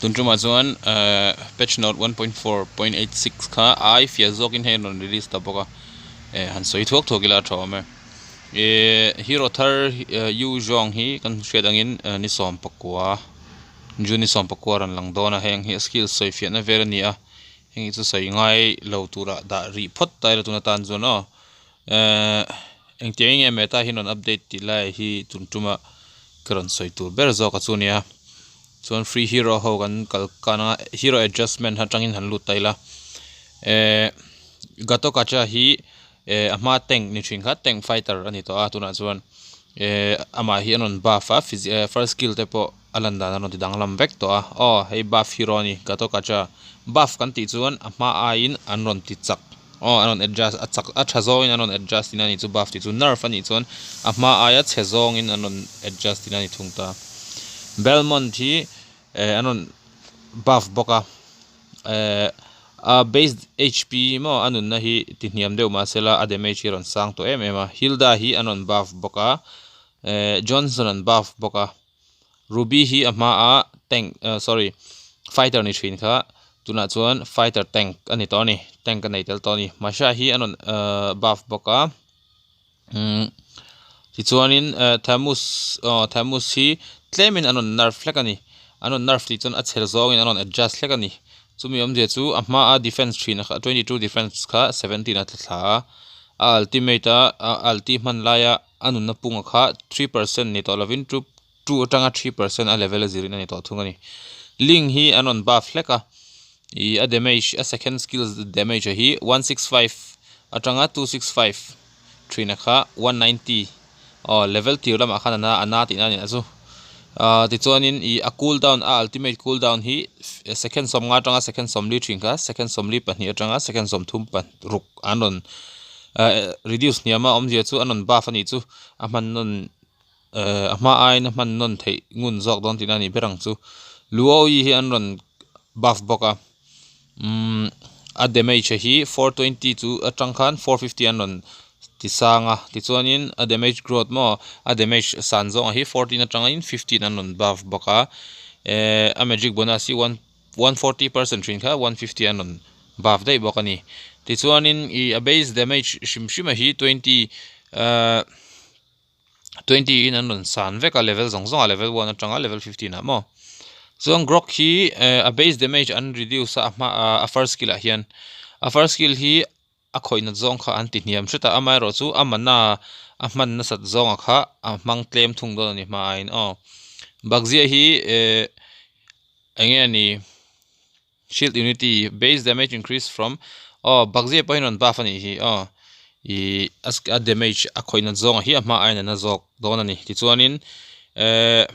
Tun tumah chuan ehh patch note 1.4.86 kha ai fiah zawkin hei an rawn release ta bawk a eh han sawi thuak thuak ila a tha awm e. Ehh hero thar Yu Zhong hi kan hriat angin ni sawm pakua June ni sawm pakua a rawn lang dawn a heng hi a skill sawi fiahna vel a ni a heng hi chu sawi ngai lo turah dah rih phawt ta ila tuna tan chuan aw ehh engtiang enge meta hi an rawn update tih lai hi tun tuma ka rawn sawi tur ber zawk a chu a nia chuan free hero ho kan kal kan a hero adjustment atangin han lut ta ila ehh Gatotkaca hi eh a hma tank ni thin kha tank fighter a ni tawh a tunah chuan eh amah hi an rawn buff a first skill te pawh a lan dan a rawn ti danglam vek tawh a aw hei buff hero a ni Gatotkaca buff kan tih chuan a hma aiin an rawn ti chak aw an rawn adjust a chak a tha zawngin an rawn adjust in a ni chu buff tih chu nerf a nih chuan a hma aia chhe zawngin an rawn adjust in a ni thung ta Belmont hi eh an rawn buff bawk a. Eh a base hp maw a nunna hi ti hniam deuh mahsela a damage hi a rawn sang tawh em em a Hilda hi an rawn buff bawk a eh Johnson an buff bawk a Ruby hi a hma a tank eh sorry fighter ni thin kha tunah chuan fighter tank a ni tawh a ni tank a nei tel tawh a ni Masha hi an rawn eh buff bawk a umm tichuanin eh Thamuz aw Thamuz hi tlemin an rawn nerf hlek a ni an rawn nerf tih chuan a chher zawngin an rawn adjust hlek a ni chumi awmzia chu a hmaa defense thin kha 22 defense kha 17 a tla thla a a ultimate a a ulti hman laia a nunna punga kha 3% ni tawh lovin 2 2 atanga 3% a level a zirin a ni tawh thung a ni Ling hi an rawn buff hlek a ih a damage a second skill damage hi 165 atanga 265 Thrina kha 190 aw level tir lamah khan a na a na tihna a ni a chu ah tichuanin ih a cool down a ultimate cool down hi second sawmnga atanga second sawmli thin kha second sawmli pahnih atanga second sawmthum paruk an rawn ah reduce hniam a awmzia chu an rawn buff a nih chu a hman nawn eh a hma aiin a hman nawn theih ngun zawk dawn tihna a nih ber ang chu Luo-i hi an rawn buff bawk a. Umm a damage hi 420 chu atang khan 450 an rawn ti sang a tichuanin a damage growth maw a damage san zawng ah hi 14 atangin 15 an rawn buff bawk a ehh a magic bonus hi 140 percent thin kha 150 an rawn buff daih bawk a ni tichuanin ih a base damage hrim hrim a hi 20 ahh 20 in an rawn san vek a level zawng zawng ah level 1 atanga level 15 ah maw chuan Grock hi eh a base damage an reduce a a hma ah a first skill ah hian a first skill hi a khawih nat zawng kha an ti hniam hret a amaherawh chu a mana a hman nasat zawng ah kha a hmang tlem thung dawn a ni hma aiin aw Baxia hi eh eng nge ni. Shield unity base damage increase from aw Baxia pawh hi rawn buff a nih hi aw ih a damage a khawih nat zawng ah hi a hma aiin a na zawk dawn a ni tichuanin eh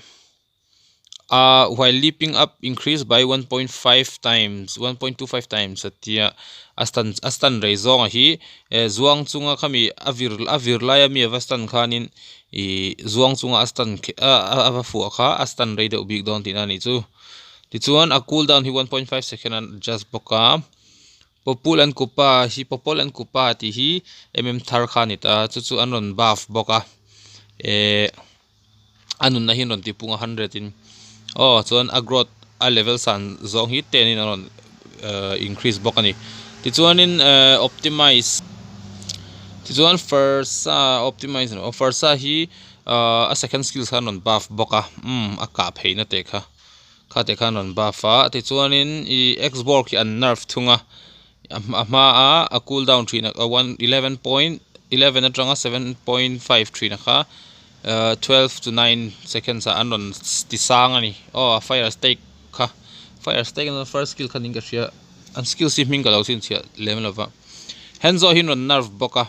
ah while leaping up increase by 1.5 times 1.25 times a tia a stun a stun rei zawng ah hi eh zuang chunga khami a vir a vir laia mi ava stun khanin ih zuang chunga a stun a va fuah kha a stun rei deuh bik dawn tihna a nih chu. Tichuan a cool down hi 1.5 second an adjust bawk a Popul an Kupa hi Popol an Kupa tih hi mm thar kha a ni ta chu chu an rawn buff bawk a eh a nunna hi an rawn tipung a 100 in aw chuan a growth a level san zawng hi 10 in an rawn increase bawk a ni tichuanin eh optimize tichuan Farsa optimize Farsa hi Ahh a second skills kha an rawn buff bawk a umm a kah pheihna teh kha kha teh kha an rawn buff a tichuanin ih xbox hi an nerf thung a a hma a a cool down thin a one eleven point eleven atanga seven point five thin a kha ahh twelve to nine seconds ah an rawn ti sang a ni aw a fire stake kha fire stake first skill kha niin ka hria an skills hi hming ka lo chhinchhiah lem lova hanzo hi an rawn nerf bawk a.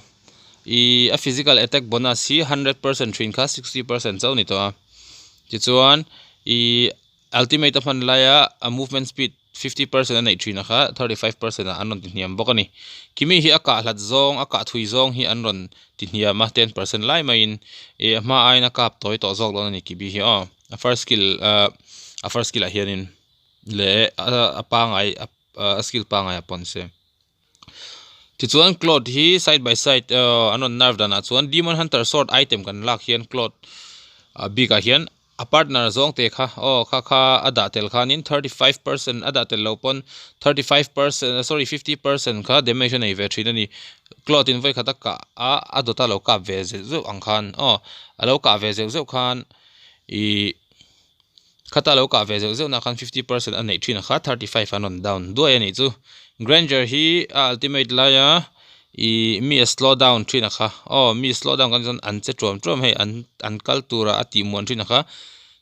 Ih a physical attack bonus hi 100% thin kha 60% chauh a ni tawh a tichuan ih ultimate a hman laia a movement speed 50% a neih thin a kha 35% ah an rawn ti hniam bawk a ni kimi hi a kah hlat zawng a kah thui zawng hi an rawn ti hniam a 10% lai maiin ih a hma aiin a kap tawi tawh zawk dawn a ni kimi hi aw a first skill ah a first skill ah hianin leh a pangai a skill pangai ah pawh ni se. Tichuan cloth hi side by side an rawn nerf danah chuan demon hunter sword item kan lak hian cloth bikah hian A partner zawng te kha aw kha kha a dah tel khanin 35% a dah tel loh pawn 35% sorry 50% kha damage a nei ve thin a ni. Cloth in vawikhat a kah a a dawt a lo kap ve zeuh zeuh ang khan aw a lo kah ve zeuh zeuh khan ihh khata lo kah ve zeuh zeuh na khan 50% a neih thin a kha 35 an rawn down duai a nih chu. Granger hi a ultimate laia. Ih mi a slow down thin a kha aw mi slow down kan chuan an che tuam tuam hei an an kal tura a tih muan thin a kha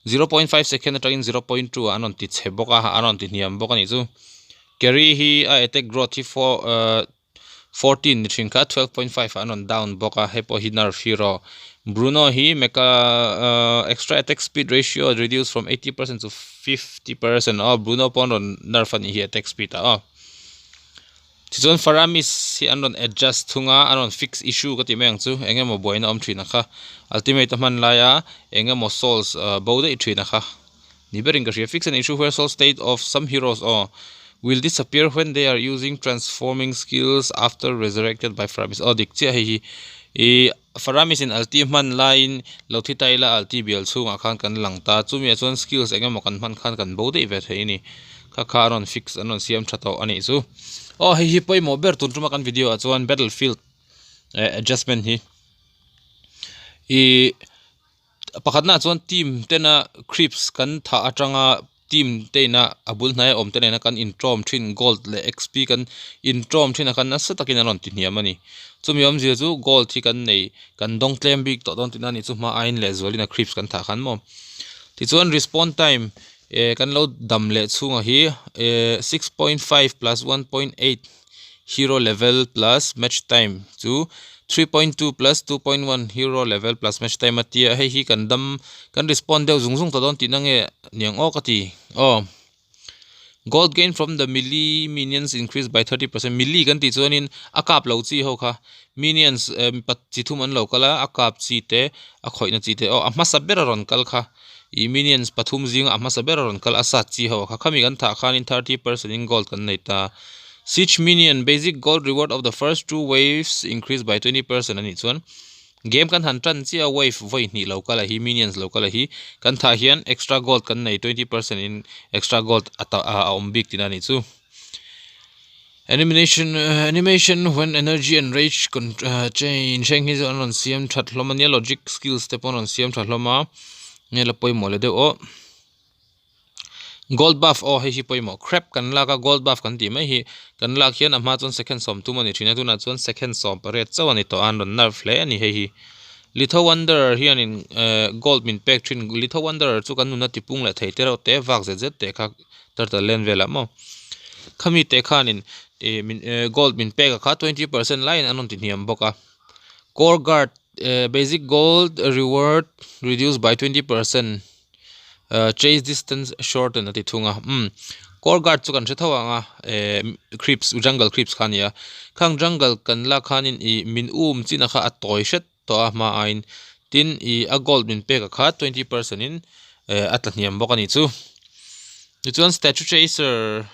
0.5 second atangin 0.2 ah an rawn ti chhe bawk a an rawn ti hniam bawk a nih chu carry hi a attack growth hi four ah 14 ni thin kha 12.5 ah an rawn down bawk a hei pawh hi nerf hero Bruno hi mecha ah extra attack speed ratio reduce from 80% to 50% aw Bruno pawh an rawn nerf a nih hi attack speed ah aw. Tichuan Faramis hi an rawn adjust thung a, an rawn fix issue ka tih mai ang chu, eng emaw buaina awm thin a kha, ultimate a hman laia eng emaw souls bo daih thin a kha ni berin ka hria, fix an issue where soul state of some heroes aw will disappear when they are using transforming skills after resurrected by Faramis aw dik chiah hei hi ih Faramis in ulti hman laiin lo thi ta ila ulti bial chhungah khan kan lang ta, chumi ah chuan skills eng emaw kan hman khan kan bo daih ve thei a ni. Kha kha a rawn fix an rawn siam tha tawh a nih chu. Aw hei hi pawimawh ber tun tuma kan video ah chuan battlefield eh adjustment hi ih pakhatna ah chuan team tena creeps kan thah atanga team te ina a bul hnaia awm te nena kan intawm thin gold leh xp kan intawm thin a khan nasa takin an rawn ti hniam a ni. Chumi awmzia chu gold hi kan nei kan dawng tlem bik tawh dawn tihna a nih chu hma aiin leh zualin a creeps kan thah khan maw. Tichuan respawn time eh kan lo dam leh chhungah hi eh 6.5 plus 1.8 hero level plus match time chu 3.2 plus 2.1 hero level plus match time a tia hei hi kan dam kan respawn deuh zung zung ta dawn tihna nge niang aw ka ti aw gold gain from the melee minions increase by 30% melee kan tih chuanin a kap lo chi ho kha minions eh chi thum an lo kal a a kap chi te a khawihna chi te aw a hmasa ber a rawn kal kha. Ih minions pathum zinga a hmasa ber a rawn kal a sat chi ho kha khami kan thah khanin 30% in gold kan nei ta. Siege minion basic gold reward of the first two waves increase by 20% a nih chuan game kan han tan chiah a wave vawi hnih lo kal a hi minions lo kal a hi kan thah hian extra gold kan nei 20% in extra gold a ta a awm bik tihna a nih chu. Animation animation when energy and rage change heng hi chu an rawn siam that hlawm a nia logic skills te pawh an rawn siam tha hlawm a nge la pawimawh leh deuh aw gold buff aw hei hi pawimawh crab kan lak a gold buff kan tih mai hi kan lak hian a hma chuan second 30 a ni thin a tunah chuan second 18 chauh a ni tawh a an rawn nerf hle a ni hei hi Litho Wanderer hianin gold min pek thin Litho Wanderer chu kan nuna tipung leh thei te reuh te vak zet zet teh kha turtle len velah maw khami te khanin ih min eh gold min pek a kha 20% laiin an rawn ti hniam bawk a core guard eh basic gold reward reduce by 20% ah chase distance shorten a ti thung a umm core guard chu kan hre tho ang a eh creeps jungle creeps kha a ni a khang jungle kan lak khanin ih min um chin a kha a tawi hret tawh a hma aiin tin ih a gold min pek a kha 20% in eh a tla hniam bawk a nih chu tichuan statue chaser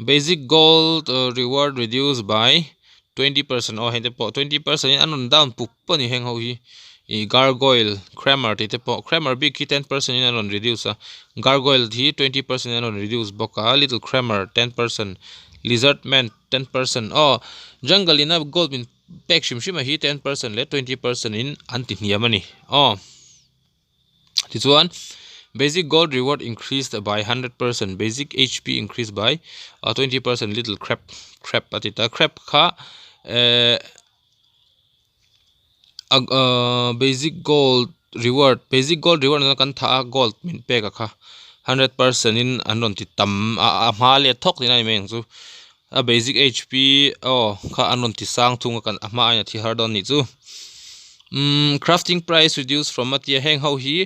basic gold reward reduce by 20% aw heng te pawh 20% in an rawn down pup a ni heng ho hi ih gargoyle cramer tih te pawh cramer bik hi 10% in an rawn reduce a gargoyle hi 20% in an rawn reduce bawk a little cramer 10% lizard man 10% aw jungle in a gold min pek hrim hrim a hi 10% leh 20% in an ti hniam a ni aw tichuan basic gold reward increased by 100% basic hp increased by 20% little crab crab a ti ta crab kha eh basic gold reward basic gold reward kan tha a gold min pek a kha 100% in an rawn ti tam a a hma leh thawk tihna a ni mai ang chu. A basic hp aw kha an rawn ti sang thung a kan a hma aiin a thi har dawn nih chu umm crafting price reduce from a tia heng ho hi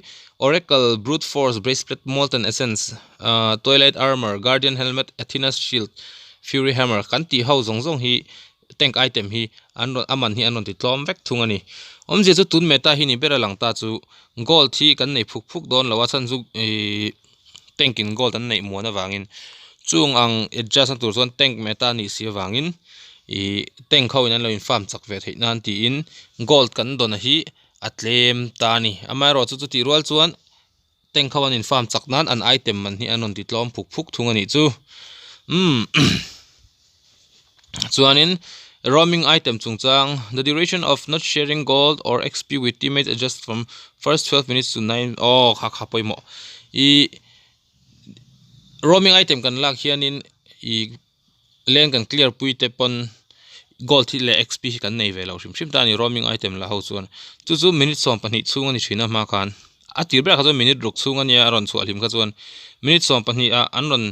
oracle brute force bracelet molten essence ah twilight armour guardian helmet athena's shield fury hammer kan tih ho zawng zawng hi tank item hi an rawn a man hi an rawn ti tlawm vek thung a ni awmzia chu tun meta hi ni ber a lang ta chu gold hi kan nei phuk phuk dawn lo a chhan chu ihh. Tank in gold an neih muan avangin chung ang adjust na tur chuan tank meta a nih si avangin ih tank ho in an lo in farm chak ve theih nan tiin gold kan dawn a hi a tlem ta a ni amaherawhchu chutih rual chuan Tank ho an in farm chak nan an item man hi an rawn ti tlawm phuk phuk thung a nih chu. Umm chuanin roaming item chungchang the duration of not sharing gold or xp with teammates adjust from first 12 minutes to 9 aw kha kha pawimawh ih roaming item kan lak hianin ih leng kan clear pui te pawn gold hi leh xp hi kan nei ve lo hrim hrim ta a ni roaming item la ho chuan chu chu minute 12 chhung a ni thin a hma khan a tir berah kha chuan minute ruk chhung a nia a rawn chhuah hlim kha chuan minute 12 ah an rawn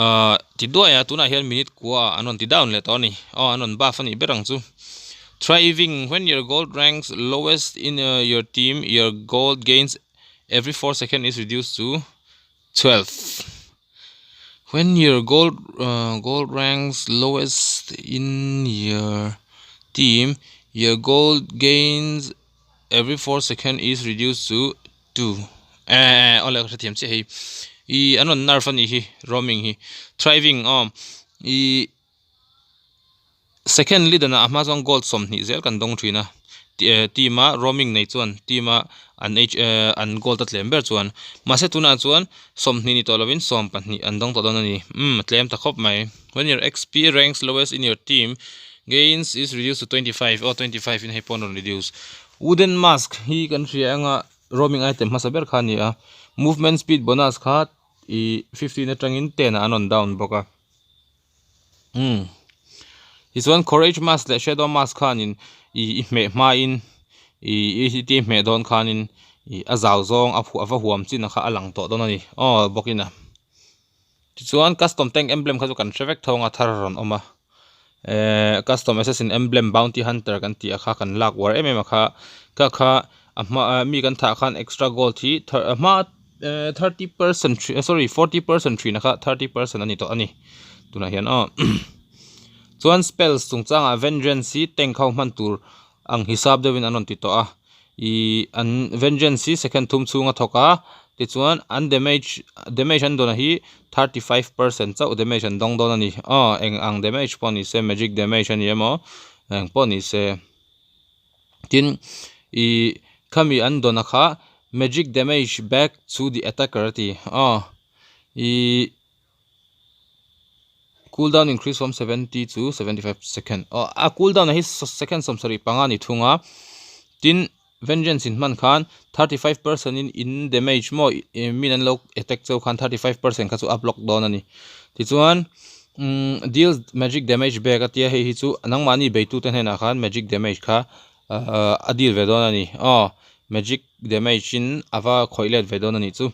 ahh ti duai a tunah hian minute kua ah an rawn ti down leh tawh a ni aw an rawn buff a nih ber ang chu thriving when your gold ranks lowest in your team your gold gains every 4 second is reduced to 12 when your gold uh, gold ranks lowest in your team your gold gains every 4 second is reduced to 2 eh ole ka thiam che hei i an rawn nerf ani hi roaming hi thriving aw i Second leader a hma chuan gold 20 zel kan dawng thin a team a roaming nei chuan team a an h an gold a tlem ber chuan mahse tunah chuan 20 ni tawh lovin 12 an dawng tawh dawn a ni umm a tlem ta khawp mai when your xp ranks lowest in your team gains is reduced to 25 aw 25 in hei pawh an rawn reduce wooden mask hi kan hria anga roaming item hmasa ber kha a ni a movement speed bonus kha ih 15 atangin 10 ah an rawn down bawk a. Umm tichuan courage mask leh shadow mask khanin ih i hmeh hmain ih i ti hmeh dawn khanin ih a zau zawng a a va huam chin kha a lang tawh dawn a ni aw bawkin a tichuan custom tank emblem kha chu kan hre vek tho ang a thar a rawn awm a ehh custom assassin emblem bounty hunter kan tih a kha kan lak uar em em a kha kha kha a hma mi kan thah khan extra gold hi a hma. Eh 30% sorry 40% thin a kha 30% a ni tawh a ni tunah hian aw chuan spells chungchangah vengeance hi tank ho hman tur ang hisap deuhin an rawn ti tawh a ih an vengeance hi second thum chhunga thawk a tichuan an damage damage an dawn hi 35% chauh damage an dawng dawn a ni aw eng ang damage pawh ni se magic damage a ni emaw eng pawh ni se. Tin, ih khami an dawn a kha magic damage back to the attacker a ti a, ih cooldown increase from 70 to 75 second aw a cooldown a hi second 75 a ni thung a, tin vengeance in hman khan 35% in in damage maw min an lo attack cheu khan 35% kha chu a block dawn a ni tichuan. Umm deals magic damage bag a tia hei hi chu nangmahni beitute hnenah khan magic damage kha ahh a deal ve dawn a ni aw magic damage in a va khawih let ve dawn a nih chu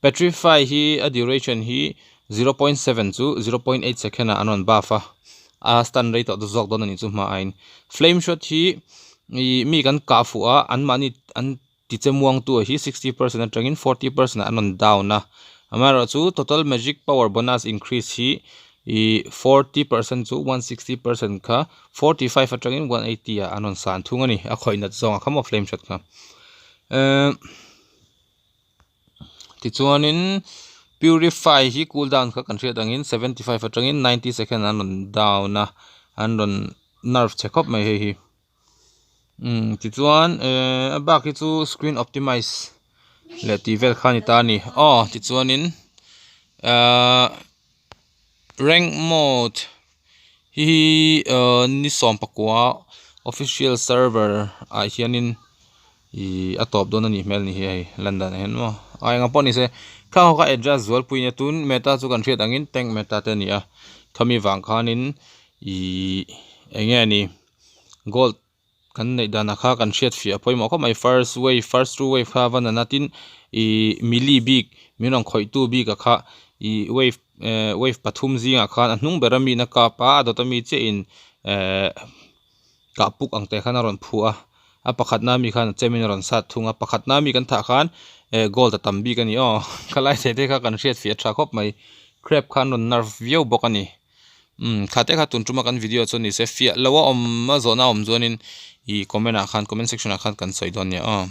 petrify hi a duration hi 0.7 chu 0.8 second ah an rawn buff a a stun rei tawh zawk dawn a nih chu hma aiin flame shot hi ih mi kan kah fuh a anmahni an Tiche muangtu hi 60% atangin 40% ah an rawn down a, amaherawhchu total magic power bonus increase hi ih 40% chu 160% kha 45 atangin 180 ah an rawn san thung a ni, a khawih nat zawng a kha maw flame shot kha. Ehh tichuanin purify hi cool down kha kan hriat angin 75 atangin 90 second an rawn down a, an rawn nerf chhe khawp mai hei hi. Umm tichuan ehh a bak hi chu screen optimize leh tih vel kha a ni ta a ni aw tichuanin ahh rank mode hi hi ahh ni 19 official server ah hianin ihh a tawp dawn a nih hmel a ni hi hei lan dan ah hian maw a eng ang pawh ni se khang ho kha adjust zual pui nia tun meta chu kan hriat angin tank meta te a ni a khami vang khanin ihh eng nge ni. Gold kan neih danah kha kan hriat fiah pawimawh khawp mai first wave first two wave kha a va nana tin ih mili bik min rawn khawih tu bik ah kha ih wave eh wave pathum zingah khan a hnung ber a mi in a kap a a dawt ami chiah in eh kah puk ang te khan a rawn phuah a a pakhatna ami khan a chem in a rawn sat thung a pakhatna ami kan thah khan eh gold a tam bik a ni aw khalai thei te kha kan hriat fiah tha khawp mai crab kha an rawn nerf viau bawk a ni. Umm kha te kha tun tuma kan video chu ni se fiah lo a awm a zawhna a awm chuanin ih comment ah khan comment section ah khan kan sawi dawn nia aw.